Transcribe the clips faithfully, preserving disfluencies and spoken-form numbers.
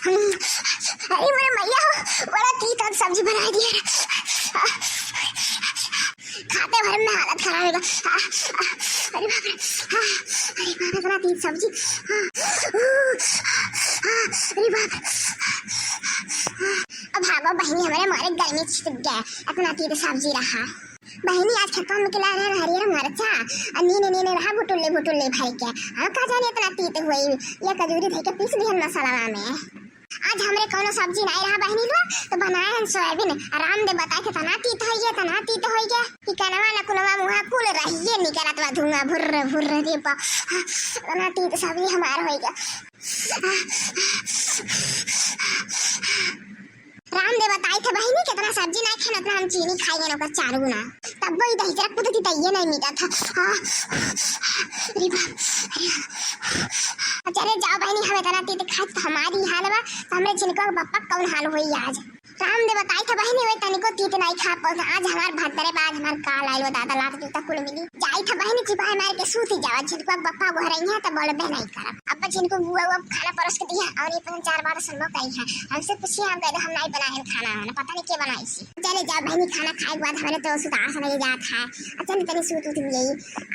अरे मोरे मैया हो, बड़ा तीत सब्जी बनाइ दिया रे। खाते भर में हालत खराब होइगा। अरे बाप रे, अरे बाप रे, इतना तीत सब्जी। अरे बाप रे। अब भागो बहिनी, हमरे मारे गर्मी छिप गया, इतना तीत सब्जी रहा। बहिनी, आज खेतवा में के लाए रहे हरियर मरचा, आ नीने नीने रहा भुटुल्ले भुटुल्ले भर के। हम का जाने इतना तीत हुई, ये कजूरी धइ के पीस लिहन मसालावा में। आज हमरे कौनो सब्जी नाई रहा बहिनी लो, तो बनाए हन सोयाबीन। आ रामदेव बताए थे, "तना तीत होइगे, तना तीत होइगे।" कि कनवा न कुनवा मुहा कुल रहिए निकलत बा धुआं, भुर्र भुर्र रे बा। तना तीत सब्जी हमार होइगे। रामदेव बताई थे बहिनी, "कितना सब्जी नाई खान, उतना हम चीनी खाइए ना, ओकर चार गुना।" तब वो इधर जरा कुछ दी तइये नाई मिला था। हाँ। अरे बाप, अरे बाप। चले जाओ बहिनी, हम इतना तीत खाए तो हमारी हाल बा, तो हमरे झिनकवा के बप्पा कौन हाल होई आज। रामदेव बताई थे बहिनी, "वही तनिको तीत नाई खा पाओ, आज हमार भद्दरे बा, आज हमार काल आइल बा, दादा लात जूता कुल मिली।" जाई थे बहिनी, चिबाए मार के सूत जावा, झिनकवा के बप्पा गोहरई है तो बोलबे नाई करब। अब झिनकू बुआ वो खाना परोस के दिया और ये पसंद चार बार सुनबो कही है। हमसे पूछिए, हम कह दे हम नाई बनाए हैं खाना, है ना, पता नहीं के बनाई सी। चले जाओ बहिनी, खाना खाए के बाद हमरे तो सुतार से नहीं जात है। अच्छा, नहीं तनी सूत उठ गई,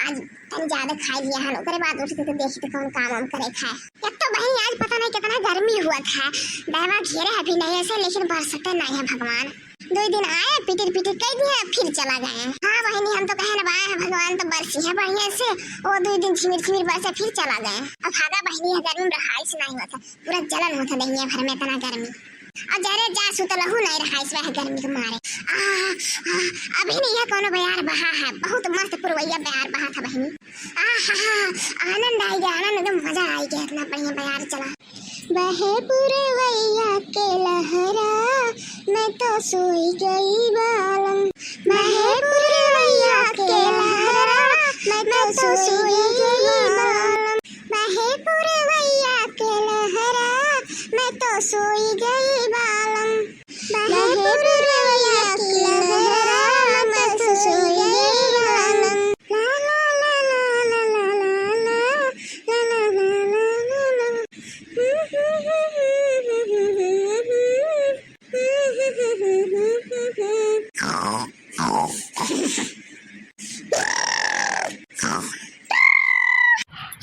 आज तनी ज्यादा खाई लिया है, ओकरे बाद उठ के तो देखी तो कौन काम वाम करे खाए। एक तो बहिनी आज पता नहीं कितना गर्मी हुआ था, डहवा घेरे है भी नहीं ऐसे, लेकिन बरसते नहीं है भगवान। दो दिन आए, पिटिर पिटिर कह दिए, फिर चला गए। हाँ बहिनी, हम तो कहे ना, आए हैं भगवान तो बरसी है बढ़िया से, वो दो दिन झिमिर झिमिर बरसे, फिर चला गए। अब भागा बहिनी, ये गर्मी में रहाइश नहीं होता, पूरा जलन होता दहिया भर में, इतना गर्मी। और जरे जा सुतलहू नहीं रहा इस वह गर्मी के मारे। आ, आ, अभी नहीं है कोनो बयार बहा है, बहुत मस्त पुरवैया बयार बहा था बहिनी। आ, हा, हा, आनंद आई गया, आनंद, एकदम मजा आई गया, इतना बढ़िया बयार चला। बहे पुरवैया के लहरा, मैं तो सोई गई बालम। बहे पुरवैया के लहरा, मैं तो सोई गई बालम। बहे पुरवैया के लहरा, मैं तो सोई गई बालम। बहे पुरवैया के लहरा, मैं तो सोई गई बालम। ला, ला, ला।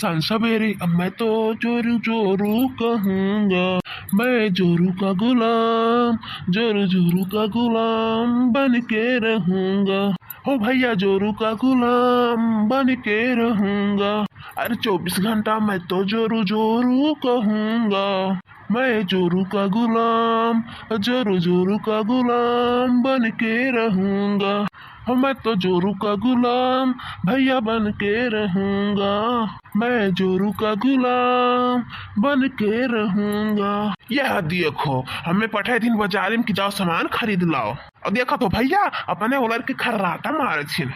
सांझ सवेरे अब मैं तो जोरू जोरू कहूँगा, मैं जोरू का गुलाम, जोरू जोरू का गुलाम बन के रहूँगा। हो भैया, जोरू का गुलाम बन के रहूँगा। अरे चौबीस घंटा मैं तो जोरू जोरू कहूँगा, मैं जोरू का गुलाम, जोरू जोरू का गुलाम बन के रहूँगा। हो मैं तो जोरू का गुलाम भैया बन के रहूँगा, मैं जोरू का गुलाम बन के रहूँगा। यह देखो, हमें पठाए दिन बाजारे में कि जाओ सामान खरीद लाओ। और देखा तो भैया, अपने ओलर के खर्राटा मारे छिन।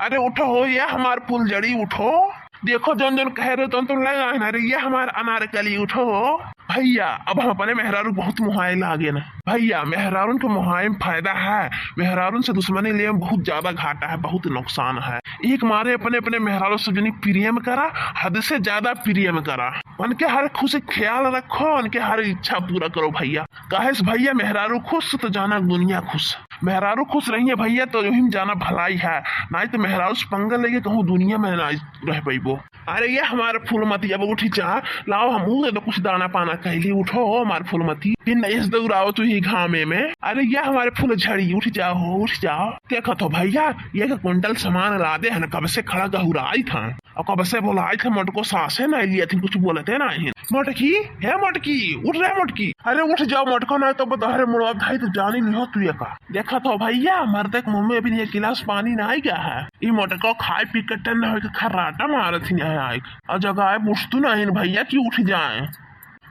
अरे उठो हो, ये हमार फुलझड़ी, उठो। देखो, जौन जौन कहे रहे, तौन तौन ले आए ना रे, ये हमार अनारकली, उठो हो। भैया, अब हम अपने मेहरारू बहुत मुहाए लागे ना। भैया, मेहरारून के मुहाए में फायदा है, मेहरारून से दुश्मनी लेवे में बहुत ज्यादा घाटा है, बहुत नुकसान है। एक मारे अपने अपने मेहरारू से जनी प्रेम करा, हद से ज्यादा प्रेम करा। उनके हर खुशी ख्याल रखो, उनके हर इच्छा पूरा करो भैया। काहे से भैया, मेहरारू खुश तो जाना दुनिया खुश। मेहरारू खुश रहिए भैया, तो यही में जाना भलाई है, नाहीं तो मेहरारू से पंगा लेके कहूँ दुनिया में ना रह पैबो। अरे ये हमारे फूलमती, अब उठ जा, लाओ हमहू दे दो कुछ दाना पाना कैली, उठो हो हमारे फूलमती, फिर नहीं से दौड़ाओ तू ही घामे में। अरे ये हमारे फूलझड़ी, उठ जाओ हो, उठ जाओ। देखो तो भैया, ये का कुंटल सामान ला दे है ना, कब से खड़ा गहुराई था। और कब से बोलाई थे मोटको, सासे नहीं लिया थी, कुछ बोलते नहीं। मोटकी, हे मोटकी, उठ रे मोटकी। अरे उठ जाओ मोटको, नहीं तो बतहरे मुड़वा धाई तो जानी नहीं हो तू ये का। देखा तो भैया, मर्दे के मुंह में अभी एक गिलास पानी नहीं गया है। ई मोटको खाए पी के टन्न होके खर्राटा मारत ही नहीं आए। और जगह आए बुझतू नहीं भैया कि उठ जाए।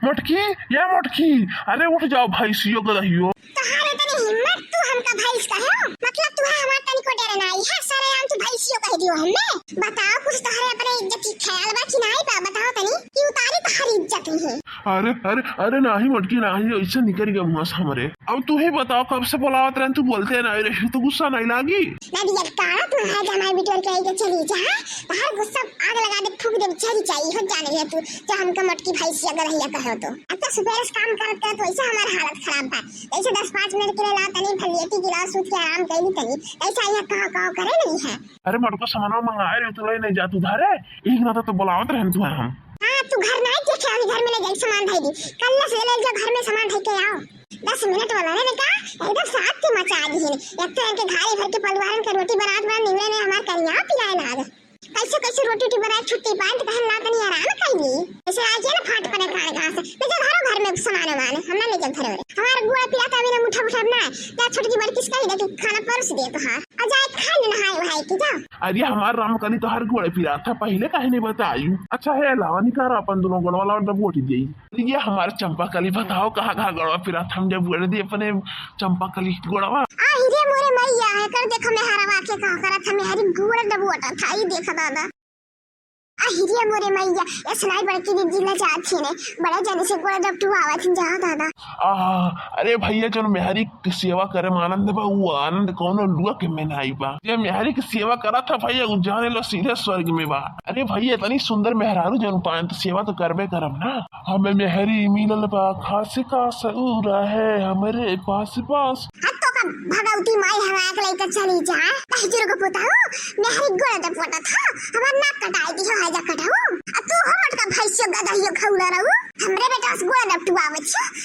मोटकी, या मोटकी, अरे उठ जाओ भैंसियो गदहियो। तोहार इतनी हिम्मत, तू हमका भैंस कहे हो? मतलब तू है हमार तनिको डर नाई है, सरेआम तू भैंसियो कह दियो हमने। बताओ कुछ तोहरे अपने इज्जत की ख्याल बा कि नाई बा, बताओ तनी कि उतारी तोहार इज्जत ही है। अरे, अरे, अरे, नाही मोटकी, नाही, ऐसे निकल गया मुँह से हमरे। अब तू ही बताओ, कब से बोलावत रहन, तू बोलते नाही रही, तो गुस्सा नाही लागी? ना दिया, काला तू है, जमाई बिटोर के आई के चली जा, तहार गुस्सा आग लगा दे, फूक दे, चली जाई, हो जाने है तू, जो हमका मोटकी भैंसिया गरहिया कहो तो। अब तो सुबह से काम करत करत वैसे हमार हालत खराब बा। जैसे दस पाँच मिनट के लिए ला तनी, भर लेटी गिलास सूत के आराम कैली तनी, ऐसा यहाँ काव काव करे नहीं है। अरे मोटको, सामानवा मंगाए रहे, तू ले नहीं जा, तू धरे, एक नाता तो बुलावत रहन तू हम। हाँ, तू घर ना देखे, अभी घर में ले जाई सामान धई दी, कल से ले जा घर में सामान धई के आओ। दस मिनट वाला ने का एकदम साथ के मचा दी है। एक तो इनके घारी भर के परिवारन के रोटी बनात बना निवले ने हमार करिया पिराए ना। कैसे कैसे रोटी उटी बनाए, छुट्टी पाए तो कहन ला तनी आराम कर ली। ऐसे आ गया ना फाट पड़े कान कहाँ से, ले जा धरो घर में सामान वामान, हम ना ले जा धरो रे। हमार गोड़ पिरात अभी ना उठब उठब ना, जा छोटकी बड़की से कही दे कि खाना परोस दे तो हाँ, और जाए खा ले नहाए वहाए के जा। अरे हमार रामकली, तोहार गोड़ पिरात था, पहिले काहे नहीं बतायू? अच्छा है, लावा निकाल अपन दोनों गोड़वा, लावा दबोटी दे। अरे ये हमार चंपाकली, बताओ कहाँ कहाँ गोड़वा पिरात, हम जब बोल दे अपने चंपाकली गोड़वा। आ हीरे मोरे मैया, एकर देखो मेहरवा के का करत, हम हरी गोड़ दबोटा था, ई देखा दादा। आ हीरे मोरे मैया, ये सुनाई बड़की दीदी ला जात थी ने, बड़ा जने से गोड़ दबटुआवत थी, जा दादा। आ, अरे भैया, जौन मेहरी के सेवा करे में आनंद बा, उ आनंद कौनो लुआ के में नाई बा। जे मेहरी के सेवा करत ह भैया, उ जाने लो सीधे स्वर्ग में बा। अरे भैया, इतनी सुंदर मेहरारू जौन पाएन, तो सेवा तो करबे करब ना। हमें मेहरी मिलल बा, खास का सऊरा है हमरे पास पास। अब तो का भगवती माई हमारा के लेकर चली जा। तहजुर को पुताऊ, मेहरी गोड़ दबोटा था, हमार नाक कटाई दी हो, है जा कटाऊ। आ तू हो मोटका भैंसियो गदहियो खौला रहू, हमरे बेटा से गोड़ दबटुआवत छ।